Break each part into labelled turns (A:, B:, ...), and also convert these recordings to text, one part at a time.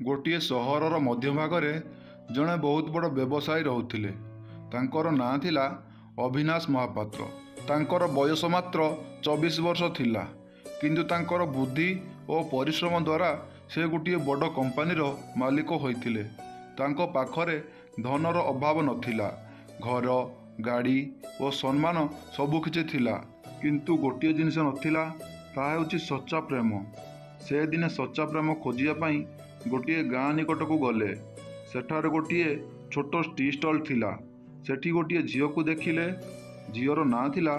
A: ଗୋଟିଏ ସହରର ମଧ୍ୟଭାଗରେ ଜଣେ ବହୁତ ବଡ଼ ବ୍ୟବସାୟୀ ରହୁଥିଲେ। ତାଙ୍କର ନାଁ ଥିଲା ଅବିନାଶ ମହାପାତ୍ର। ତାଙ୍କର ବୟସ ମାତ୍ର 24 ବର୍ଷ ଥିଲା, କିନ୍ତୁ ତାଙ୍କର ବୁଦ୍ଧି ଓ ପରିଶ୍ରମ ଦ୍ୱାରା ସେ ଗୋଟିଏ ବଡ଼ କମ୍ପାନୀର ମାଲିକ ହୋଇଥିଲେ। ତାଙ୍କ ପାଖରେ ଧନର ଅଭାବ ନଥିଲା। ଘର, ଗାଡ଼ି ଓ ସମ୍ମାନ ସବୁକିଛି ଥିଲା, କିନ୍ତୁ ଗୋଟିଏ ଜିନିଷ ନଥିଲା, ତାହା ହେଉଛି ସଚ୍ଚା ପ୍ରେମ। ସେ ଦିନେ ସଚ୍ଚା ପ୍ରେମ ଖୋଜିବା ପାଇଁ ଗୋଟିଏ ଗାଁ ନିକଟକୁ ଗଲେ। ସେଠାରେ ଗୋଟିଏ ଛୋଟ ଟି ଷ୍ଟଲ୍ ଥିଲା। ସେଠି ଗୋଟିଏ ଝିଅକୁ ଦେଖିଲେ। ଝିଅର ନାଁ ଥିଲା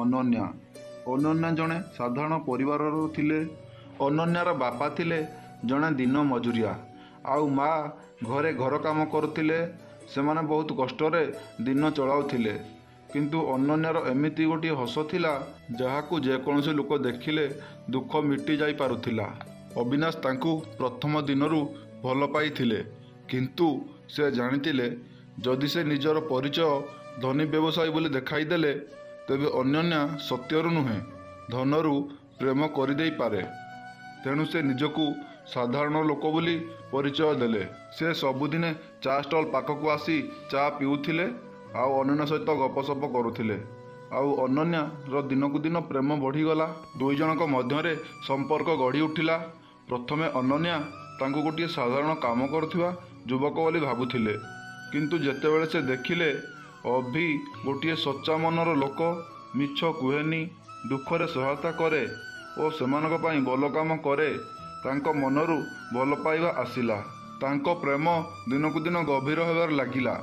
A: ଅନନ୍ୟା। ଅନନ୍ୟା ଜଣେ ସାଧାରଣ ପରିବାରର ଥିଲେ। ଅନନ୍ୟାର ବାପା ଥିଲେ ଜଣେ ଦିନ ମଜୁରିଆ, ଆଉ ମା ଘରେ ଘର କାମ କରୁଥିଲେ। ସେମାନେ ବହୁତ କଷ୍ଟରେ ଦିନ ଚଳାଉଥିଲେ। କିନ୍ତୁ ଅନନ୍ୟାର ଏମିତି ଗୋଟିଏ ହସ ଥିଲା, ଯାହାକୁ ଯେକୌଣସି ଲୋକ ଦେଖିଲେ ଦୁଃଖ ମିଟି ଯାଇପାରୁଥିଲା। ଅବିନାଶ ତାଙ୍କୁ ପ୍ରଥମ ଦିନରୁ ଭଲ ପାଇଥିଲେ, କିନ୍ତୁ ସେ ଜାଣିଥିଲେ ଯଦି ସେ ନିଜର ପରିଚୟ ଧନୀ ବ୍ୟବସାୟୀ ବୋଲି ଦେଖାଇଦେଲେ, ତେବେ ଅନନ୍ୟା ସତ୍ୟରୁ ନୁହେଁ, ଧନରୁ ପ୍ରେମ କରିଦେଇପାରେ। ତେଣୁ ସେ ନିଜକୁ ସାଧାରଣ ଲୋକ ବୋଲି ପରିଚୟ ଦେଲେ। ସେ ସବୁଦିନେ ଚା ଷ୍ଟଲ୍ ପାଖକୁ ଆସି ଚା ପିଉଥିଲେ ଆଉ ଅନନ୍ୟା ସହିତ ଗପସପ କରୁଥିଲେ। ଆଉ ଅନନ୍ୟାର ଦିନକୁ ଦିନ ପ୍ରେମ ବଢ଼ିଗଲା। ଦୁଇ ଜଣଙ୍କ ମଧ୍ୟରେ ସମ୍ପର୍କ ଗଢ଼ି ଉଠିଲା। ପ୍ରଥମେ ଅନନ୍ୟା ତାଙ୍କୁ ଗୋଟିଏ ସାଧାରଣ କାମ କରୁଥିବା ଯୁବକ ବୋଲି ଭାବୁଥିଲେ, କିନ୍ତୁ ଯେତେବେଳେ ସେ ଦେଖିଲେ ଅଭି ଗୋଟିଏ ସଚ୍ଚା ମନର ଲୋକ, ମିଛ କୁହେନି, ଦୁଃଖରେ ସହାୟତା କରେ ଓ ସେମାନଙ୍କ ପାଇଁ ଭଲ କାମ କରେ, ତାଙ୍କ ମନରୁ ଭଲ ପାଇବା ଆସିଲା। ତାଙ୍କ ପ୍ରେମ ଦିନକୁ ଦିନ ଗଭୀର ହେବାରେ ଲାଗିଲା।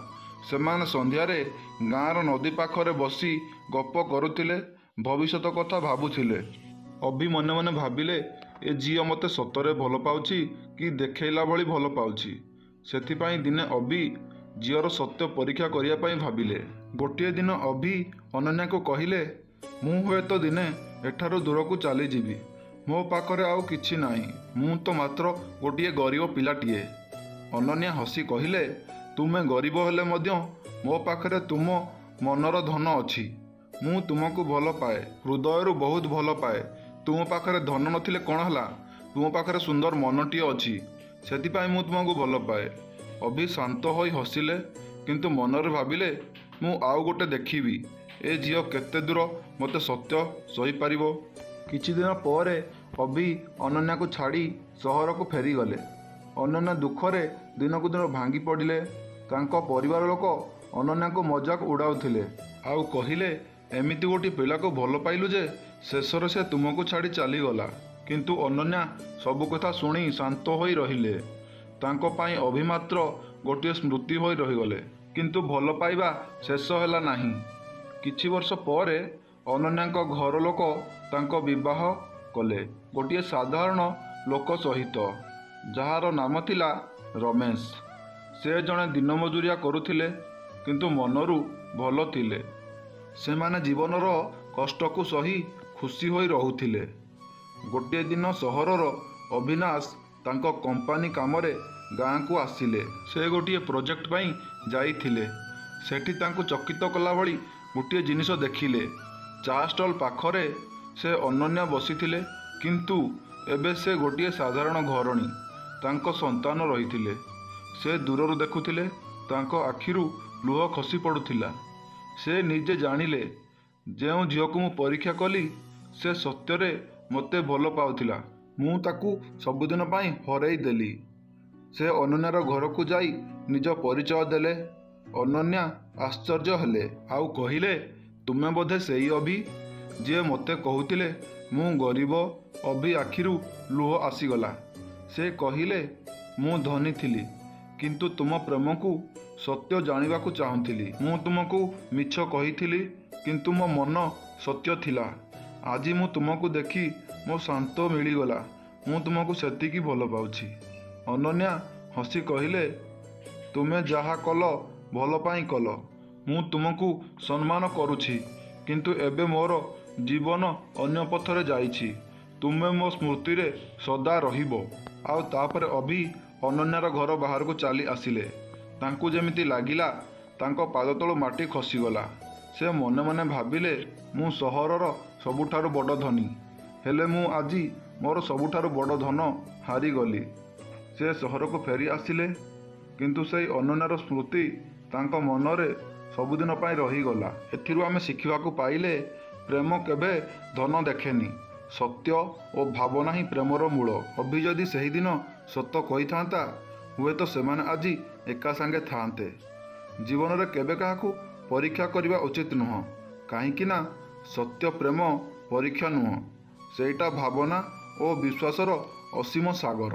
A: ସେମାନେ ସନ୍ଧ୍ୟାରେ ଗାଁର ନଦୀ ପାଖରେ ବସି ଗପ କରୁଥିଲେ, ଭବିଷ୍ୟତ କଥା ଭାବୁଥିଲେ। ଅଭି ମନେ ମନେ ଭାବିଲେ, ଏ ଝିଅ ମୋତେ ସତରେ ଭଲ ପାଉଛି କି ଦେଖେଇଲା ଭଳି ଭଲ ପାଉଛି? ସେଥିପାଇଁ ଦିନେ ଅଭି ଝିଅର ସତ୍ୟ ପରୀକ୍ଷା କରିବା ପାଇଁ ଭାବିଲେ। ଗୋଟିଏ ଦିନ ଅଭି ଅନନ୍ୟାକୁ କହିଲେ, ମୁଁ ହୁଏତ ଦିନେ ଏଠାରୁ ଦୂରକୁ ଚାଲିଯିବି। ମୋ ପାଖରେ ଆଉ କିଛି ନାହିଁ। ମୁଁ ତ ମାତ୍ର ଗୋଟିଏ ଗରିବ ପିଲାଟିଏ। ଅନନ୍ୟା ହସି କହିଲେ, ତୁମେ ଗରିବ ହେଲେ ମଧ୍ୟ ମୋ ପାଖରେ ତୁମ ମନର ଧନ ଅଛି। ମୁଁ ତୁମକୁ ଭଲ ପାଏ, ହୃଦୟରୁ ବହୁତ ଭଲ ପାଏ। ତୁମ ପାଖରେ ଧନ ନଥିଲେ କ'ଣ ହେଲା, ତୁମ ପାଖରେ ସୁନ୍ଦର ମନଟିଏ ଅଛି। ସେଥିପାଇଁ ମୁଁ ତୁମକୁ ଭଲ ପାଏ। ଅଭି ଶାନ୍ତ ହୋଇ ହସିଲେ, କିନ୍ତୁ ମନରେ ଭାବିଲେ, ମୁଁ ଆଉ ଗୋଟେ ଦେଖିବି, ଏ ଝିଅ କେତେ ଦୂର ମୋତେ ସତ୍ୟ ସହିପାରିବ। କିଛି ଦିନ ପରେ ଅଭି ଅନନ୍ୟାକୁ ଛାଡ଼ି ସହରକୁ ଫେରିଗଲେ। ଅନନ୍ୟା ଦୁଃଖରେ ଦିନକୁ ଦିନ ଭାଙ୍ଗି ପଡ଼ିଲେ। ତାଙ୍କ ପରିବାର ଲୋକ ଅନନ୍ୟାକୁ ମଜାକ ଉଡ଼ାଉଥିଲେ ଆଉ କହିଲେ, ଏମିତି ଗୋଟିଏ ପିଲାକୁ ଭଲ ପାଇଲୁ ଯେ ଶେଷରେ ସେ ତୁମକୁ ଛାଡ଼ି ଚାଲିଗଲା। କିନ୍ତୁ ଅନନ୍ୟା ସବୁ କଥା ଶୁଣି ଶାନ୍ତ ହୋଇ ରହିଲେ। ତାଙ୍କ ପାଇଁ ଅଭି ମାତ୍ର ଗୋଟିଏ ସ୍ମୃତି ହୋଇ ରହିଗଲେ। କିନ୍ତୁ ଭଲ ପାଇବା ଶେଷ ହେଲା ନାହିଁ। କିଛି ବର୍ଷ ପରେ ଅନନ୍ୟାଙ୍କ ଘର ଲୋକ ତାଙ୍କ ବିବାହ କଲେ ଗୋଟିଏ ସାଧାରଣ ଲୋକ ସହିତ, ଯାହାର ନାମ ଥିଲା ରମେଶ। ସେ ଜଣେ ଦିନମଜୁରିଆ କରୁଥିଲେ, କିନ୍ତୁ ମନରୁ ଭଲ ଥିଲେ। ସେମାନେ ଜୀବନର କଷ୍ଟକୁ ସହି ଖୁସି ହୋଇ ରହୁଥିଲେ। ଗୋଟିଏ ଦିନ ସହରର ଅବିନାଶ ତାଙ୍କ କମ୍ପାନୀ କାମରେ ଗାଁକୁ ଆସିଲେ। ସେ ଗୋଟିଏ ପ୍ରୋଜେକ୍ଟ ପାଇଁ ଯାଇଥିଲେ। ସେଠି ତାଙ୍କୁ ଚକିତ କଲା ଭଳି ଗୋଟିଏ ଜିନିଷ ଦେଖିଲେ। ଚା ଷ୍ଟଲ୍ ପାଖରେ ସେ ଅନନ୍ୟା ବସିଥିଲେ, କିନ୍ତୁ ଏବେ ସେ ଗୋଟିଏ ସାଧାରଣ ଘରଣୀ। ତାଙ୍କ ସନ୍ତାନ ରହିଥିଲେ। ସେ ଦୂରରୁ ଦେଖୁଥିଲେ, ତାଙ୍କ ଆଖିରୁ ଲୁହ ଖସି ପଡ଼ୁଥିଲା। ସେ ନିଜେ ଜାଣିଲେ, ଯେଉଁ ଝିଅକୁ ମୁଁ ପରୀକ୍ଷା କଲି ସେ ସତ୍ୟରେ ମୋତେ ଭଲ ପାଉଥିଲା, ମୁଁ ତାକୁ ସବୁଦିନ ପାଇଁ ହରେଇ ଦେଲି। ସେ ଅନନ୍ୟାର ଘରକୁ ଯାଇ ନିଜ ପରିଚୟ ଦେଲେ। ଅନନ୍ୟା ଆଶ୍ଚର୍ଯ୍ୟ ହେଲେ ଆଉ କହିଲେ, ତୁମେ ବୋଧେ ସେଇ ଅଭି, ଯିଏ ମୋତେ କହୁଥିଲେ ମୁଁ ଗରିବ? ଅଭି ଆଖିରୁ ଲୁହ ଆସିଗଲା। ସେ କହିଲେ, ମୁଁ ଧନୀ ଥିଲି, କିନ୍ତୁ ତୁମ ପ୍ରେମକୁ ସତ୍ୟ ଜାଣିବାକୁ ଚାହୁଁଥିଲି। ମୁଁ ତୁମକୁ ମିଛ କହିଥିଲି, କିନ୍ତୁ ମୋ ମନ ସତ୍ୟ ଥିଲା। ଆଜି ମୁଁ ତୁମକୁ ଦେଖି ମୋ ଶାନ୍ତ ମିଳିଗଲା। ମୁଁ ତୁମକୁ ସେତିକି ଭଲ ପାଉଛି। ଅନନ୍ୟା ହସି କହିଲେ, ତୁମେ ଯାହା କଲ ଭଲ ପାଇଁ କଲ। ମୁଁ ତୁମକୁ ସମ୍ମାନ କରୁଛି, କିନ୍ତୁ ଏବେ ମୋର ଜୀବନ ଅନ୍ୟ ପଥରେ ଯାଇଛି। ତୁମେ ମୋ ସ୍ମୃତିରେ ସଦା ରହିବ। ଆଉ ତାପରେ ଅଭି ଅନନ୍ୟାର ଘର ବାହାରକୁ ଚାଲି ଆସିଲେ। ତାଙ୍କୁ ଯେମିତି ଲାଗିଲା ତାଙ୍କ ପାଦ ତଳୁ ମାଟି ଖସିଗଲା। ସେ ମନେ ମନେ ଭାବିଲେ, ମୁଁ ସହରର ସବୁଠାରୁ ବଡ଼ ଧନୀ, ହେଲେ ମୁଁ ଆଜି ମୋର ସବୁଠାରୁ ବଡ଼ ଧନ ହାରିଗଲି। ସେ ସହରକୁ ଫେରି ଆସିଲେ, କିନ୍ତୁ ସେଇ ଅନନ୍ୟାର ସ୍ମୃତି ତାଙ୍କ ମନରେ ସବୁଦିନ ପାଇଁ ରହିଗଲା। ଏଥିରୁ ଆମେ ଶିଖିବାକୁ ପାଇଲେ, ପ୍ରେମ କେବେ ଧନ ଦେଖେନି। ସତ୍ୟ ଓ ଭାବନା ହିଁ ପ୍ରେମର ମୂଳ। ଅଭି ଯଦି ସେହିଦିନ ସତ କହିଥାନ୍ତା, ହୁଏତ ସେମାନେ ଆଜି ଏକା ସାଙ୍ଗେ ଥାଆନ୍ତେ। ଜୀବନରେ କେବେ କାହାକୁ ପରୀକ୍ଷା କରିବା ଉଚିତ ନୁହଁ, କାହିଁକି ନା ସତ୍ୟ ପ୍ରେମ ପରୀକ୍ଷା ନୁହଁ, ସେଇଟା ଭାବନା ଓ ବିଶ୍ୱାସର ଅସୀମ ସାଗର।